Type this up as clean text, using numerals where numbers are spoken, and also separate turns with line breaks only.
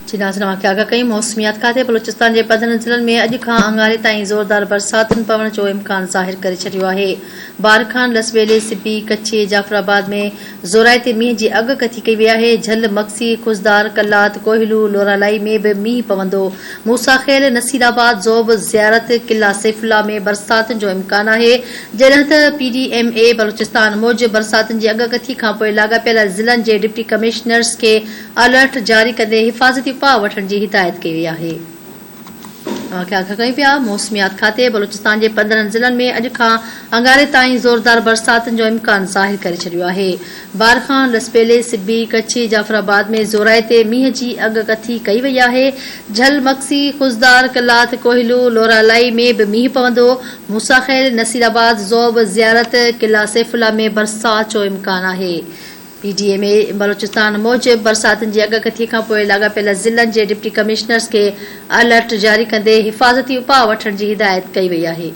جي ناظرين اوهان کي آگاهه ڪيون موسميات کاتي بلوچستان جي 15 ضلعن ۾ اڄ کان اڱاري تائين زوردار برساتن پوڻ جو امڪان ظاهر ڪري ڇڏيو آهي. بارکان، لسٻيلي، سبي، ڪڇي، جعفرآباد ۾ زورائتي مينهن جي اڳڪٿي ڪئي وئي آهي. جهل، مگسي، خضدار، قلات، ڪوهلو، لورالائي ۾ به مينهن پوندو. موسيٰ خيل، نصير آباد، زوب، زيارت، قلعه سيف الله ۾ برساتن جو امڪان آهي. جڏهن ته P D M A Balochistan موجب برساتن جي اڳڪٿي کانپوء لاڳاپيل ضلعن جي ڊپٽي ڪمشنرز کي الرٽ جاري ڪندي حفاظتي اپاء وٺڻ جي هدايت ڪئي وئي آهي. اوهان کي آگاهه ڪيون پيا موسميات کاتي بلوچستان جي 15 ضلعن ۾ اڄ کان اڱاري تائين زوردار برساتن جو امڪان ظاهر ڪري ڇڏيو آهي. بارخان، لسٻيلي، سبي، ڪڇي، جعفرآباد ۾ زورائتي مينهن جي اڳڪٿي ڪئي وئي آهي. جهل، مگسي، خضدار، قلات، ڪوهلو، لورالائي ۾ به مينهن پوندو. موسيٰ خيل، نصيرآباد، زوب، زيارت، قلعه سيف الله ۾ برسات جو امڪان آهي. P D M A Balochistan موجب برساتن جي اڳڪٿي کانپوء لاڳاپيل ضلعن جي ڊپٽي ڪمشنرز کي الرٽ جاري ڪندي حفاظتي اپاء وٺڻ جي هدايت ڪئي وئي آهي.